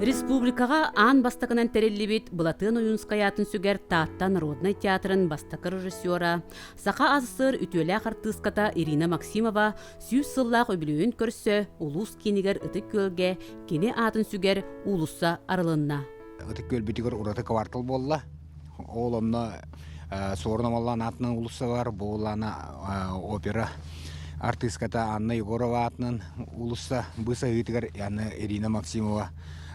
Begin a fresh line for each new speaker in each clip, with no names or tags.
Республикаҕа аан бастакынан тэриллибит Былатыан Ойуунскай аатын сүгэр Таатта народнай театрын бастакы режиссера, Саха АССР үтүөлээх артыыската Ирина Максимова 100 сыллаах үбүлүөйүн көрсө улуус киинигэр Ытык Күөлгэ кини аатын сүгэр уулусса арылынна.
Ытык Күөлбүтүгэр ураты квартал буолла. Ол онно Суорун Омоллоон аатынан уулусса бар, бу улаана опера артыыската Анна Егорова аатынан уулусса быыс аһыытыгар Анна Ирина Максимова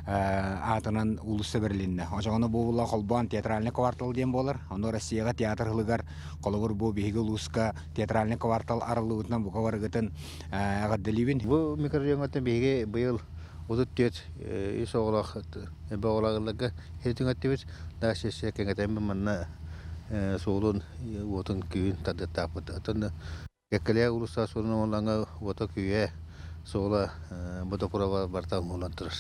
аатынан уулусса бэрилиннэ. Очоҕоно бу була холбоон театральный квартал диэн буолар. Ону Россияҕа театр ылыгар холобур бу биһиги улууска театральный квартал арыллыбытынан бука барыгытын эҕэрдэлиибин.
Бу микрорайоҥҥа биһиги быйыл 34 үс оҕолоох эбэ оҕолоох Һитиҥэттибит да сессия кэҥэтэммин манна суолун уотун күүһүн тардыттаахпыт. Оттон кэккэлээх уулусса суолун оҥоллоҥҥо уота күүһэ суола Бодокурова барыта оҥоһуллан турар.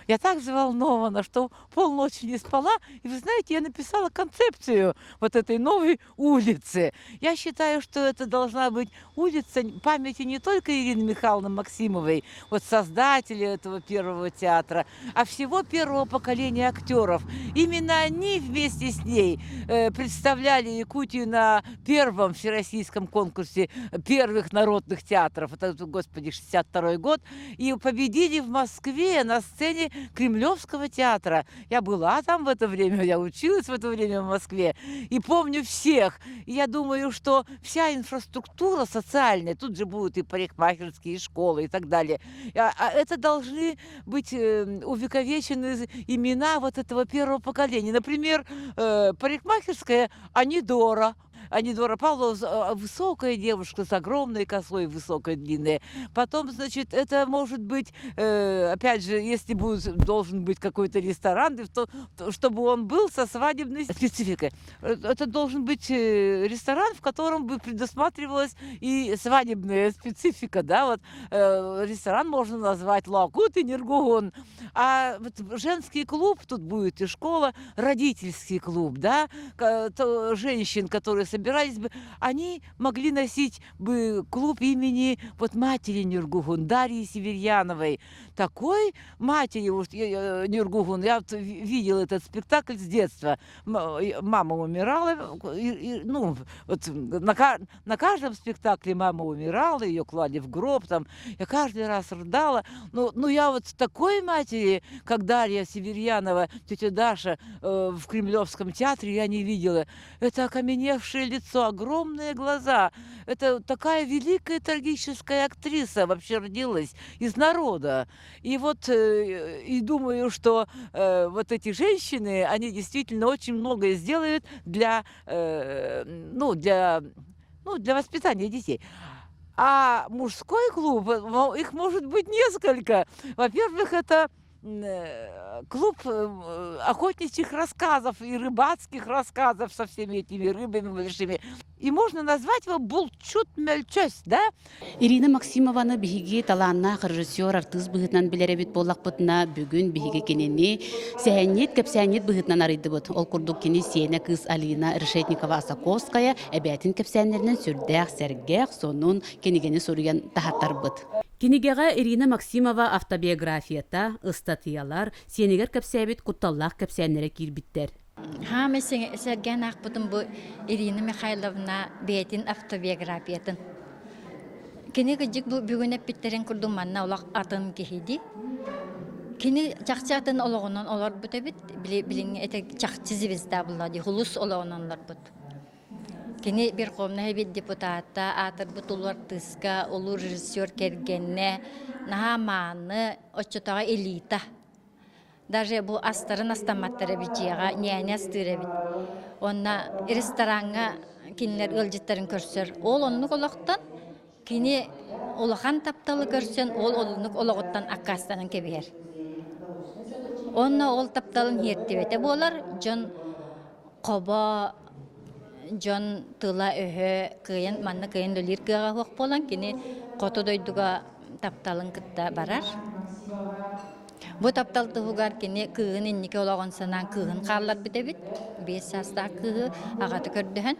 Я так взволнована, что полночи не спала. И вы знаете, я написала концепцию вот этой новой улицы. Я считаю, что это должна быть улица памяти не только Ирины Михайловны Максимовой, вот создателя этого первого театра, а всего первого поколения актеров. Именно они вместе с ней представляли Якутию на первом всероссийском конкурсе первых народных театров, это, господи, 62 год, и победили в Москве на сцене Кремлевского театра. Я была там в это время, я училась в это время в Москве, и помню всех. И я думаю, что вся инфраструктура социальная, тут же будут и парикмахерские, и школы, и так далее. А это должны быть увековечены имена вот этого первого поколения. Например, парикмахерская Анидора, Анидора Павлова высокая девушка с огромной косой, высокой, длинной. Потом, значит, это может быть, опять же, если будет, должен быть какой-то ресторан, то, чтобы он был со свадебной спецификой. Это должен быть ресторан, в котором бы предусматривалась и свадебная специфика, да, вот ресторан можно назвать Лакут и Нергугун. А вот женский клуб, тут будет и школа, родительский клуб, да, то женщин, которые собирались бы, они могли носить бы клуб имени вот матери Нюргугун, Дарьи Северьяновой. Такой матери вот, Нюргугун, я вот видела этот спектакль с детства. Мама умирала, и, ну, вот на каждом спектакле мама умирала, ее клали в гроб, там, я каждый раз рыдала. Ну, я вот такой матери, как Дарья Северьянова, тетя Даша, в Кремлевском театре я не видела. Это окаменевшее лицо, огромные глаза. Это такая великая трагическая актриса вообще родилась из народа. И вот и думаю, что вот эти женщины, они действительно очень многое сделают для, ну, для, ну, для воспитания детей. А мужской клуб, их может быть несколько. Во-первых, это клуб охотничьих рассказов и рыбацких рассказов со всеми этими рыбами большими. И можно назвать его Булчут Мөлчөс, да?
Ирина Максимованы биһиги талааннаах режиссер артыыс быһыытынан билэр эбит буоллахпытына, бүгүн биһиги кинини сэһэнньит, кэпсээнньит быһыытынан арыйдыбыт. Ол курдук кини сиэнэ кыыс Алина Решетникова-Осаковская эбээтин кэпсээннэринэн сүрдээх сэргэх, сонун кинигэни суруйан таһаттарбыт. Кинигэҕэ Ирина Максимова автобиографията, ыстатыйалар, сиэнигэр кэпсээбит кутталлаах кэпсээннэрэ киирбиттэр.
Хаамай сэргээн аахпытым бу Ирина Михайловна бэйэтин автобиографиятын. Кини кырдьык бу бүгүн эппиттэрин курдук манна олох атын киһи дии. Кини чахчы атын олоҕунан олорбут эбит, билиҥҥи этэ чахчы звезда буолла дии, хулус олоҕунан олорбут. Кини Верховнай Совет депутата, аатырбыт улуу артыыска, улуу режиссер кэргэнэ, наһаа мааны, оччотооҕу элита. Даже бу астарын астамматтар эбит дьиэҕэ, ньээнэ астыыр эбит. Уонна рестораҥҥа кинилэр ыалдьыттарын көрсөр. Ол оннук олохтон кини улахан тапталы көрсөн, ол оннук олоҕуттан аккаастанан кэбиһэр. Онно ол тапталын иһиэртибэтэ буолар, дьон хобо дьон тыла-өһө кыайан манна кыайан үлэлиир кыаҕа суох буолан кини хоту дойдуга тапталын кытта барар. Бу таптал туһугар кини кыыһын инники олоҕун санаан кыыһын хаалларбыт эбит. 5 саастаах кыыһы аҕата көрдөһөн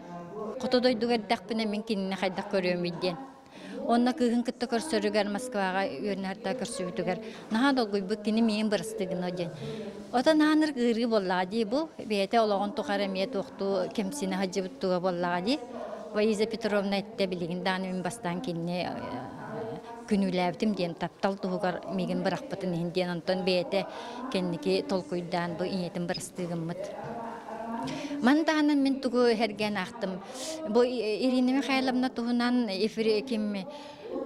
хоту дойдуга эрдэхпинэ мин кинини хайдах көрүөмүй диэн. Онно кыыһын кытта көрсөрүгэр Москваҕа үөрэнэртэ көрсүбүтүгэр наһаа долгуйбут кини миин бырастыы гына диэн. Отон ааныр ыарыы буоллаҕа дии бу бэйэтэ олоҕун тухары эмиэ туохтуу кэмсинэ сылдьыбыт туга буоллаҕа дии. Ваиза Петровна эттэ билигин даҕаны мин бастаан кинини күнүүлээбитим диэн таптал туһугар миигин бырахпытын иһин диэн онтон бэйэтэ кэнники толкуйдаан бу ийэтин бырастыы гыммыт. Маны таһынан мин тугу эргээн аахтым. Бу Ирина Михайловна туһунан ким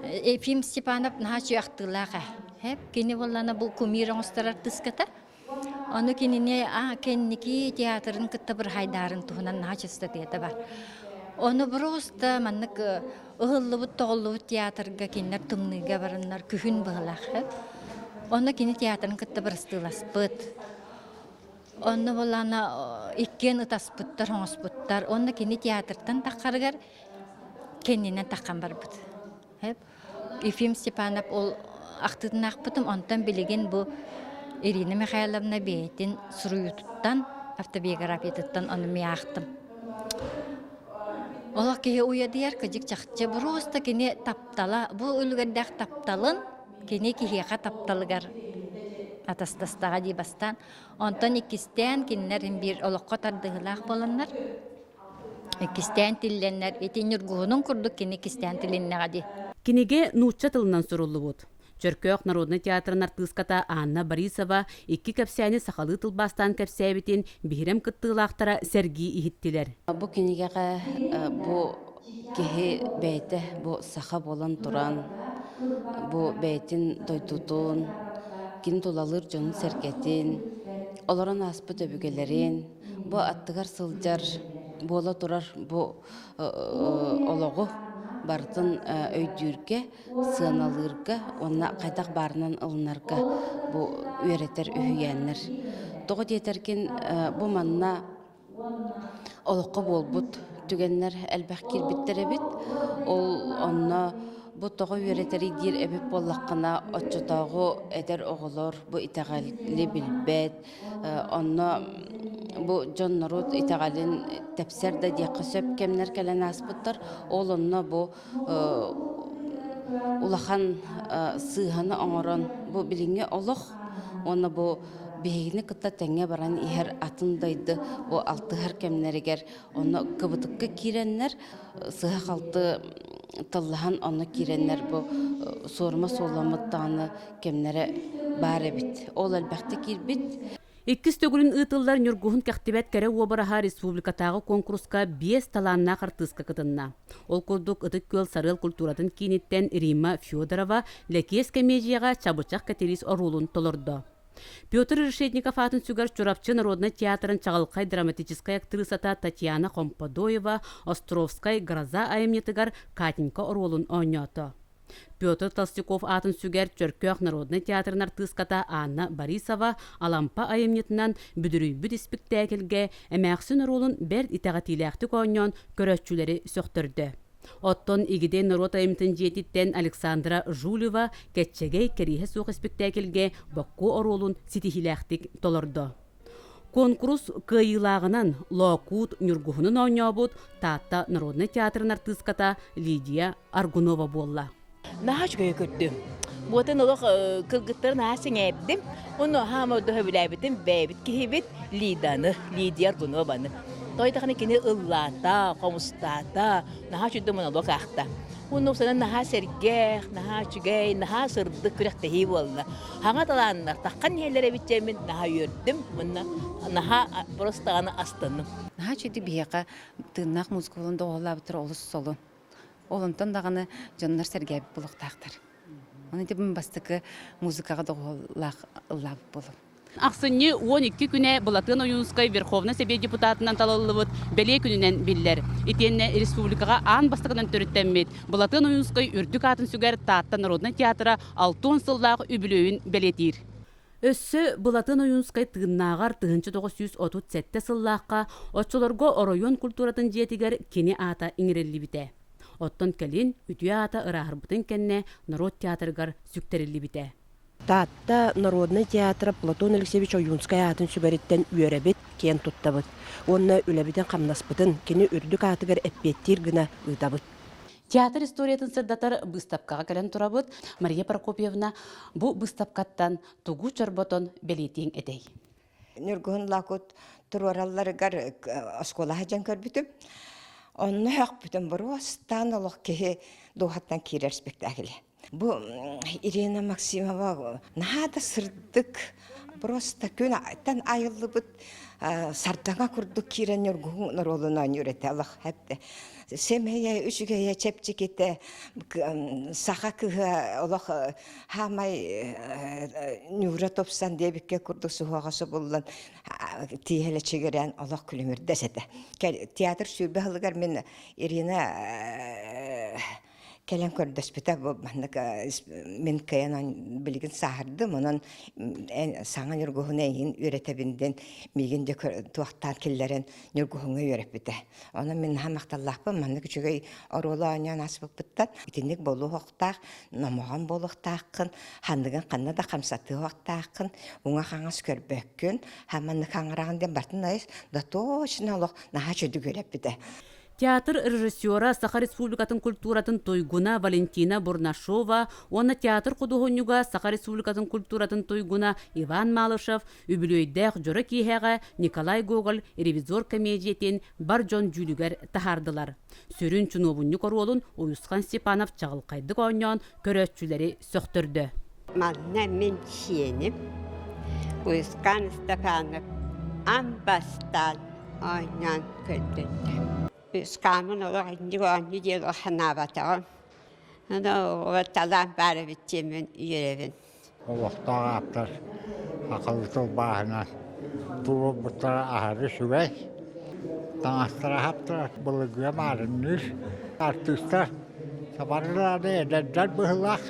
Ефим Степанов наһаа үчүгэй ахтыылаах ээ. Кини буоллаана бу кумир оҥостор артыыската. Ону кинини кэнники театрын кытта бырахайдаарын туһунан наһаа чыстатыйата бар. Ону просто маннык ыһыллыбыт тоҕуллубут театрга кинилэр тымныыга бараннар күһүн быһылаах. Онно кини театрын кытта бырастыыласпыт. Онно буоллаана иккиэн ытаспыттар, оҥоспуттар. Онно кини театртан таххарыгар кэннинэн таххан барбыт. Ефим Степанов ол ахтыытын аахпытым, онтон билигин бу Ирина Михайловна бэйэтин суруйуутуттан, автобиографиятыттан ону мен аахтым. Олох киһи уйадыйар, кыдьык чахчы просто кини таптала, бу үлүгэрдээх тапталын кини киһиэхэ тапталыгар атастастаҕа дии бастаан. Онтон иккистээн кинилэр биир олоххо тардыһыылаах буоланнар, иккистээн тиллэннэр, ити ньургуһунун курдук кини иккистээн тилиннэҕэ дии.
Кинигэ нуучча тылынан суруллубут. Чөркөөх народнай театрын артыыската Анна Борисова икки кэпсээни сахалыы тылбаастаан кэпсээбитин биһирэм кыттыылаахтара сэргии иһиттилэр.
Бу кинигэҕэ бу киһи бэйэтэ бу саха буолан туран бу бэйэтин дойдутун, кини тулалыыр дьонун-сэргэтин, олорон ааспыт өбүгэлэрин, бу аттыгар сылдьар буола турар бу олоҕу барытын өйдүүргэ, сыаналыырга уонна хайдах баарынан ылынарга бу үөрэтэр үһүйээннэр. Тоҕо диэтэргин бу манна олоххо буолбут түгэннэр элбэх киирбиттэр эбит. Ол онно бу тоҕо үөрэтэрий диир эбит буоллаххына, оччотооҕу эдэр оҕолор бу итэҕэли билбэт, онно бу дьон норуот итэҕэлин тэпсэр да диэххэ сөп кэмнэр кэлэн ааспыттар. Ол онно бу улахан сыыһаны оҥорон бу билиҥҥи олох уонна бу биһигини кытта тэҥҥэ баран иһэр атын дойду бу алтыһар кэмнэригэр онно кыбытыкка киирэннэр сыһа-халты тыллаһан онно киирэннэр бу суорума суолламмыт даҕаны кэмнэрэ баар эбит. Ол элбэхтик киирбит.
Иккис төгүлүн ыытыллар Ньургуһун кэхтибэт кэрэ уобараһа республикатааҕы куонкуруска биэс талааннаах артыыска кытынна. Ол курдук Ытык Күөл Сарыал культуратын кииниттэн Римма Федорова Лэкиэс кэмиэдьийэҕэ Чабычах Кэтириис оруолун толордо. Петр Решетников аатын сүгэр Чурапчы народнай театрын чаҕылхай драматическай актрисата Татьяна Хомподоева Островскай «Гроза» айымньытыгар Катенька оруолун оонньоото. Петр Толстяков аатын сүгэр Чөркөөх народнай театрын артыыската Анна Борисова Алампа айымньытынан бүдүрүйбүт испиктээкилгэ эмээхсин оруолун бэрт итэҕэтиилээхтик оонньоон көрөөччүлэри сөхтөрдө. Оттон Игидэй норуот айымньытын дьиэтиттэн Александра Жулева Кэччэгэй кэриэһэ суох испиктээкилгэ Боккуо оруолун ситиһиилээхтик толордо. Куонкурус кыайыылааҕынан Лоокуут Ньургуһунун оонньообут Таатта народнай театрын артыыската Лидия Аргунова буолла.
Наһаа үчүгэй көрдүм. Буотан олох кыргыттарын наһаа сэҥээрдим. Уонна хаама сөбүлээбитим бэйэбит киһибит Лиданы, Лидия Аргунованы. Тойтахына кини ыллаата, хомустаата, наһаа үчүгэй монолог аахта. Уонна санан наһаа сэргэх, наһаа үчүгэй, наһаа сырдык күрэхтэһии буолла. Хаҥа талааннар таххан иһэллэр эбит дьэммин наһаа үөрдүм уонна наһаа просто аны астынным.
Наһаа үчүгэй биһиэхэ тыыннаах музыка буолан доҕуһуоллаабыттара олус солун. Ол онтон даҕаны дьоннор сэргээбит буолуохтаахтар. Оны ити бастакы музыкаҕа доҕуһуоллаах ыллаабыт буолуом.
Ахсынньы 12 күнэ Былатыан Ойуунускай Верховнай Сэбиэт депутатынан талыллыбыт бэлиэ күнүнэн биллэр. Итиэннэ республикаҕа аан бастакынан төрүттэммит Былатыан Ойуунускай үрдүк аатын сүгэр Таатта народнай театра 60 сыллаах үбүлүөйүн бэлиэтиир. Өссө Былатыан Ойуунускай тыыннааҕар 1937 сыллаахха оччолорго оройуон культуратын дьиэтигэр кини аата иҥэриллибитэ. Оттон кэлин үтүө аата ырааһырбытын кэннэ норуот театрыгар сүктэриллибитэ.
Таатта народнай театра Платон Алексеевич Ойуунскай аатын сүгэриттэн үөрэбит, киэн туттабыт уонна үлэбитин-хамнаспытын кини үрдүк аатыгар эппиэттиир гына ыытабыт.
Театр историятын сырдатар быыстапкаҕа кэлэн турабыт. Мария Прокопьевна, бу быыстапкаттан тугу чорботон бэлиэтиэҥ этэй?
Ньургуһун Лакут туруоралларыгар оскуола сылдьан көрбүтүм. Онно һөхпүтүм боруостаан олох киһи дууһаттан киирэр спектакль. Бу Ирина Максимова наһаа да сырдык, просто күн айыллыбыт сардаҥа курдук киирэн Ньургуһун оруолун оонньуур этэ олох эптэ. Сэмэйэ, үчүгэйэ, чэпчэкитэ, саха кыыһа олох хаамай ньуура тупсан диэбиккэ курдук суһуоҕа субуллан тииһэлэ чигирээн олох күлүмүрдэс этэ. Театр сүүрбэ сылыгар мин Ирина кэлэн көрдөспүтэ бу маннык мин кыайан билигин сааһырдым онон саҥа ньургуһуну эйигин үөрэтэбин диэн миигин дьэ туохтаан киллэрэн ньургуһуҥҥа үөрэппитэ онон мин наһаа махталлаахпын маннык үчүгэй оруолу оонньоон ааспыппыттан итинник буолуохтаах номоҕон буолуохтааххын ханныгын ханна да хамсатыахтааххын уҥа хаҥас көрбөккүн хаманнык хаҥараҕын диэн бартын айыс да точно олох наһаа чөдүк үөрэппитэ
Театр режиссера, Саха Республикатын культуратын туйгуна Валентина Бурнашова уонна театр худуоһунньуга Саха Республикатын культуратын туйгуна Иван Малышев үбүлүөйдээх дьоро киэһэҕэ Николай Гоголь ревизор комедиятын бар дьон дьүүлүгэр таһаардылар. Сүрүн чунуобунньук оруолун Уйусхан Степанов чаҕылхайдык оонньоон көрөөччүлэри сөхтөрдө.
Манна мин сиэним Уйусхан Степанов аан бастаан оонньоон көрдөрдө. Ыскаамын олох инник оонньуу диэн санаабатаҕым. Аны талаан баар эбит диэммин үөрэбин.
Олохтоох ааптар сахалыы тылбааһынан туруорбуттара аһары үчүгэй. Таҥастара аһаптара былыргыга маарынныыр. Артыыстар сабарылааны эдэрдэр быһыылаах.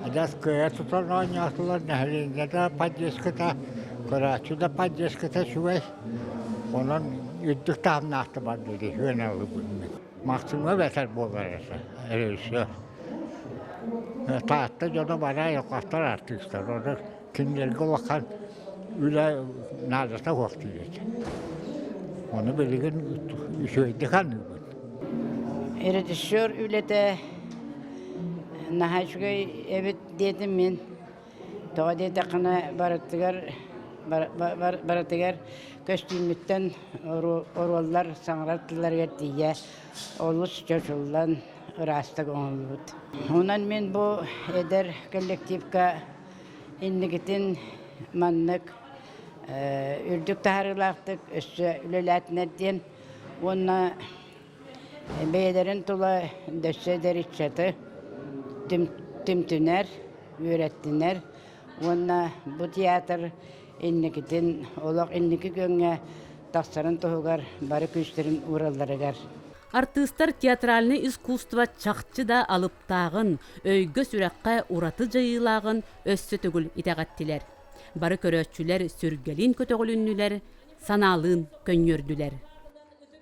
Адьас кыайа тутан оонньоотулар, нэһилиэнньэ да поддержката, көрөөччү да поддержката үчүгэй. Онон үрдүк таһымнаахтык бардылар үөн ылыбын. Максимум бэтэр буолар этэ, режиссер. Таатта дьоно бары айылҕаттар артыыстар, ону кинилэргэ улахан үлэ наадата суох диир Ону билигин үчүгэйдик аныыбын.
Режиссер үлэтэ наһаа үчүгэй эбит диэтим мин. Тоҕо диэтэххинэ барытыгар барытыгар көстүүмүттэн оруоллар саҥарар тылларыгар тиийэ олус чочуллан ыраастык оҥоһуллубут. Онон мин бу эдэр коллективка инникитин маннык үрдүк таһаарыылаахтык өссө үлэлээтинэр диэн уонна бэйэлэрин тула дөссө эдэр ыччаты түмтүнэр, үөрэттинэр уонна бу театр инникитин олох инники күөҥҥэ тахсарын туһугар бары күүстэрин ууралларыгар.
Артыыстар театральнай искусство чахчы да алыптааҕын, өйгө-сүрэххэ ураты дьайыылааҕын өссө төгүл итэҕэттилэр. Бары көрөөччүлэр сүргэлиин көтөҕүлүннүлэр, санаалыын көнньүөрдүлэр.